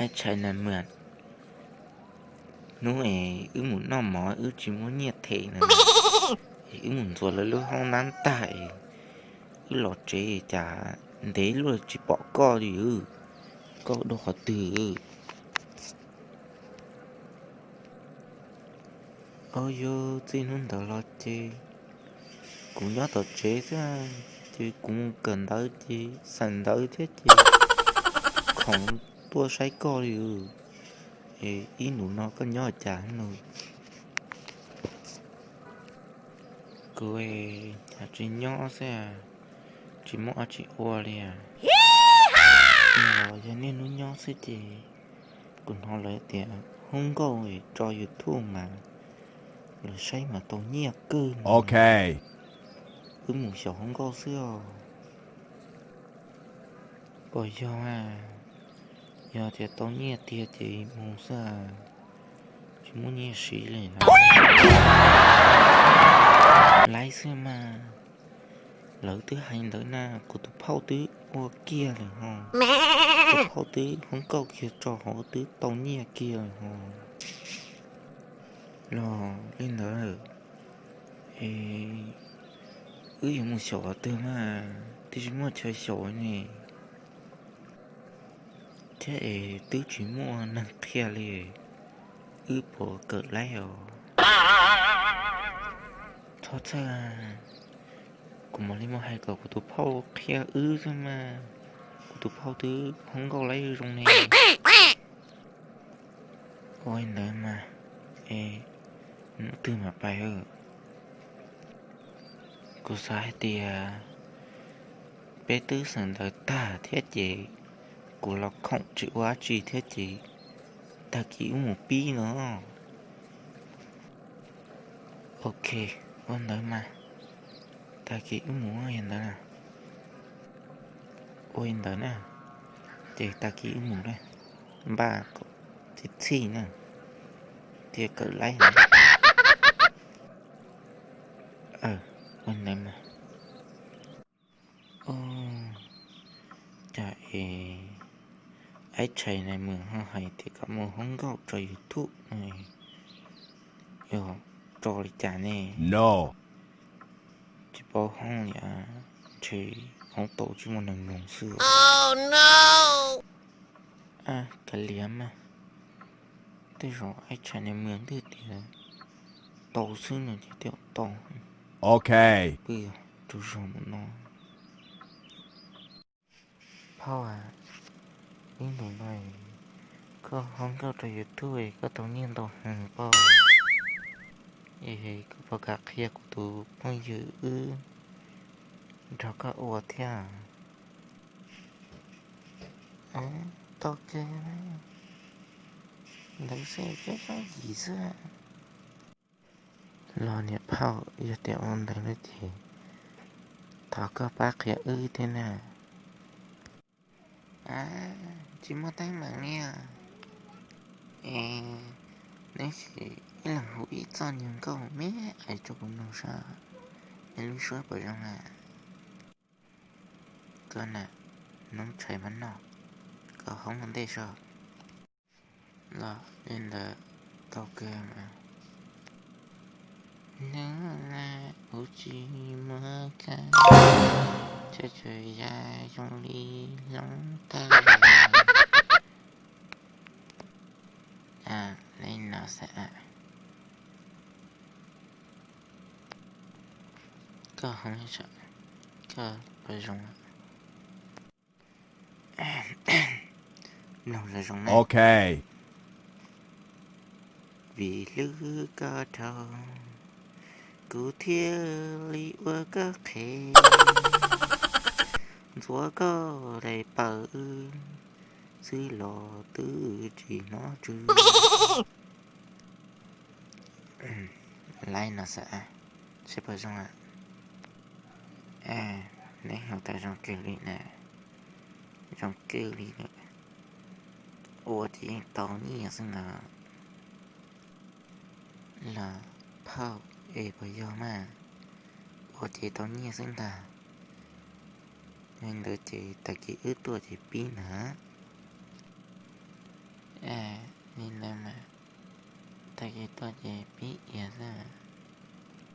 Aib tshais na mws, hnub es wb mus noj mov wb tsis muaj nyiaj them na, es wb mus ntxuav lawv lub hoob nab tag es wb los tsev cas ntev luaj tsis pom koj li. Koj dua qhov twg? Au, yog txij hnub ntawd los ces kuv nyob tom tsev xwb, ces kuv mus kawm ntawv ces xeem ntawv thiab ces khoom tuaj saib koj li. Es ib ntus no koj nyob cas no? Kuv tsis nyob xwb, tsis muaj dab tsi ua li. Yog niaj hnub nyob xwb ces kuv hnov lawv tias hoob nkauj tso YouTube mas lawv saib mas tau nyiaj kawg. Wb mus xyaum hoob nkauj xwb os. Puas yog? Yog tias tau nyiaj tiag ces mus xwb, tsis muaj nyiaj siv li. Laib xwb mas. Lawv twb hais ntawd na, kuv tus phauj twb ua kiag lawm ho. Tus phauj twb hoob nkauj kiag tso hauv twb tau nyiaj kiag lawm ho. Los li ntawd, es wb yuav mus xyaum qhov twg mas twb tsis muaj chaw xyaum ne. Thiab es twb tsis muaj neeg qhia li, wb puas kawm laib os? Txhob txhawj, kuv mam li mus hais kom kuv tus phauj qhia wb xwb mas. Kuv tus phauj twb hoob nkauj laib zoo ne. Ua li ntawd mas, es hnub twg mam pais? Kuv xav hais tias peb twb xeem ntawv tag thiab ces kuv los khoom tsis ua dab tsi thiab ces tag kis wb mus pib no. Ok, ua ntawd mas, tag kis wb mus ua li ntawd na. Ua li ntawd na, ces tag kis wb mus na, npaj kom txhij txhij na, thiaj kawm laib. Ua ntawd mas. Cas es aib tshais na mws ho hais tias kom mus hoob nkauj tso YouTube, yog tso li cas ne? Tsis paub hoob li, ntshe hoob tau tsis muaj neeg mloog xwb. Kav liam mas, tej zaum aib tshais na mws twb tias tau xwb no ces twb tau. Ok, pw tsaug zog mus no. Phauj, ib ntus no koj hoob nkauj rau YouTube koj tau nyiaj ntau heev pob. Es koj puas kam qhia kuv tus phooj ywg wb nrog koj ua thiab? Tau kawg, ntawd xwb, coob coob yim xwb. Los niam phauj, yog tias ua ntawd no ces thov koj pab qhia wb thiab na. Tsis muaj teeb meem li os. Es neb sim ib leeg hu ib txoj nyuag nkauj me ais rau kuv mloog saib, es lub suab puas zoo na. Koj na, noob tshais mab noj, koj hoob ua ntej saib. Los li ntawd tau kawg mas. Hnub na kuv tsis muaj kab, tsuas tsuas ya zoo li hloov tag. Li no xwb. Koj hoob, koj puas zoo? Mloog zoo zoo na. Ok. Vim hlub koj dhau, kuv thiaj li ua koj qhev, ntxuav koj daim pawv xwb los twb tsis hnov tsw. Laib no xwb, seb puas zoo. Neb hu tas zoo kawg li na, zoo kawg li na, ua ces yeej tau nyiaj xwb ntag. Los phauj, es puas yog mas, ua ces tau nyiaj xwb ntag. Li ntawd ces tag kis wb tuaj ces pib ntag. Li ntawd mas tag kis tuaj ces pib iav xwb.